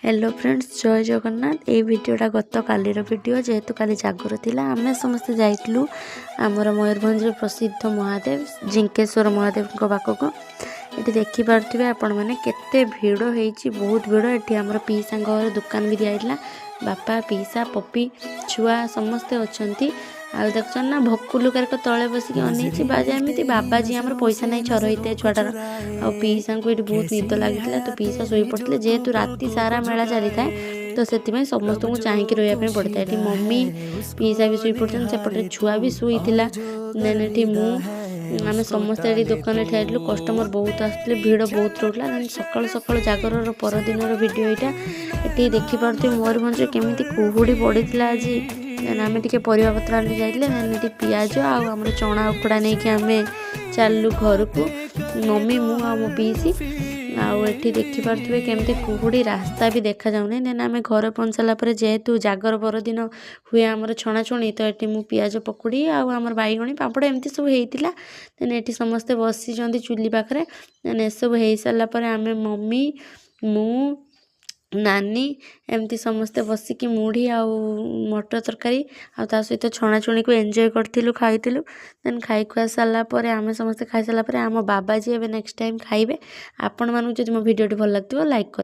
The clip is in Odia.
ହ୍ୟାଲୋ ଫ୍ରେଣ୍ଡସ୍, ଜୟ ଜଗନ୍ନାଥ। ଏଇ ଭିଡ଼ିଓଟା ଗତକାଲିର ଭିଡ଼ିଓ। ଯେହେତୁ କାଲି ଜାଗର ଥିଲା, ଆମେ ସମସ୍ତେ ଯାଇଥିଲୁ ଆମର ମୟୂରଭଞ୍ଜର ପ୍ରସିଦ୍ଧ ମହାଦେବ ଜିଙ୍କେଶ୍ୱର ମହାଦେବଙ୍କ ପାଖକୁ। ଏଠି ଦେଖିପାରୁଥିବେ ଆପଣମାନେ, କେତେ ଭିଡ଼ ହେଇଛି, ବହୁତ ଭିଡ଼। ଏଠି ଆମର ପିଇସାଙ୍କ ଘର ଦୋକାନ ବି ଦିଆହେଇଥିଲା। ବାପା, ପିଇସା, ପପି, ଛୁଆ ସମସ୍ତେ ଅଛନ୍ତି। ଆଉ ଦେଖୁଛନ୍ତି ନା, ଭକୁଲୁକାରକ ତଳେ ବସିକି ଅନେଇଛି ବା ଏମିତି। ବାବାଜୀ ଆମର ପଇସା ନାହିଁ, ଚୋର ହେଇଥାଏ ଛୁଆଟାର। ଆଉ ପିଇସାଙ୍କୁ ଏଠି ବହୁତ ନିଦ ଲାଗିଥିଲା, ତ ପିଇସା ଶୋଇପଡ଼ିଥିଲେ। ଯେହେତୁ ରାତି ସାରା ମେଳା ଚାଲିଥାଏ, ତ ସେଥିପାଇଁ ସମସ୍ତଙ୍କୁ ଚାହିଁକି ରହିବା ପାଇଁ ପଡ଼ିଥାଏ। ଏଠି ମମି, ପିଇସା ବି ଶୋଇପଡ଼ିଛନ୍ତି, ସେପଟରେ ଛୁଆ ବି ଶୋଇଥିଲା। ଦେନ୍ ଏଠି ମୁଁ, ଆମେ ସମସ୍ତେ ଏଠି ଦୋକାନରେ ଠିଆ ହେଇଥିଲୁ। କଷ୍ଟମର ବହୁତ ଆସୁଥିଲେ, ଭିଡ଼ ବହୁତ ରହୁଥିଲା। ଦେନ୍ ସକାଳୁ ସକାଳୁ ଜାଗରର ପରଦିନର ଭିଡ଼ିଓ ଏଇଟା। ଏଠି ଦେଖିପାରୁଥିବେ, ମୟୂରଭଞ୍ଜରେ କେମିତି କୁହୁଡ଼ି ପଡ଼ିଥିଲା ଆଜି। ଦେନ୍ ଆମେ ଟିକେ ପରିବାପତ୍ର ଆଣି ଯାଇଥିଲେ। ଦେନ୍ ଏଠି ପିଆଜ ଆଉ ଆମର ଚଣା ଉଖୁଡ଼ା ନେଇକି ଆମେ ଚାଲିଲୁ ଘରକୁ, ମମି, ମୁଁ ଆଉ ମୋ ପିଇସି। ଆଉ ଏଠି ଦେଖିପାରୁଥିବେ, କେମିତି କୁହୁଡ଼ି, ରାସ୍ତା ବି ଦେଖାଯାଉନାହିଁ। ଦେନ୍ ଆମେ ଘରେ ପହଞ୍ଚି ସାରିଲା ପରେ, ଯେହେତୁ ଜାଗର ପରଦିନ ହୁଏ ଆମର ଛଣାଛୁଣି, ତ ଏଠି ମୁଁ ପିଆଜ ପକୁଡ଼ି ଆଉ ଆମର ବାଇଗଣୀ ପାମ୍ପଡ଼ ଏମିତି ସବୁ ହେଇଥିଲା। ଦେନ୍ ଏଠି ସମସ୍ତେ ବସିଛନ୍ତି ଚୁଲି ପାଖରେ। ଦେନ୍ ଏସବୁ ହେଇସାରିଲା ପରେ ଆମେ ମମି, ମୁଁ, ନାନୀ ଏମିତି ସମସ୍ତେ ବସିକି ମୁଢ଼ି ଆଉ ମଟର ତରକାରୀ ଆଉ ତା ସହିତ ଛଣାଛୁଣିକୁ ଏନ୍ଜୟ କରିଥିଲୁ, ଖାଇଥିଲୁ। ଦେନ୍ ଖାଇ ଖୁଆ ସାରିଲା ପରେ, ଆମେ ସମସ୍ତେ ଖାଇସାରିଲା ପରେ, ଆମ ବାବାଜୀ ଏବେ ନେକ୍ସଟ ଟାଇମ୍ ଖାଇବେ। ଆପଣମାନଙ୍କୁ ଯଦି ମୋ ଭିଡ଼ିଓଟି ଭଲ ଲାଗୁଥିବ, ଲାଇକ୍ କରିବେ।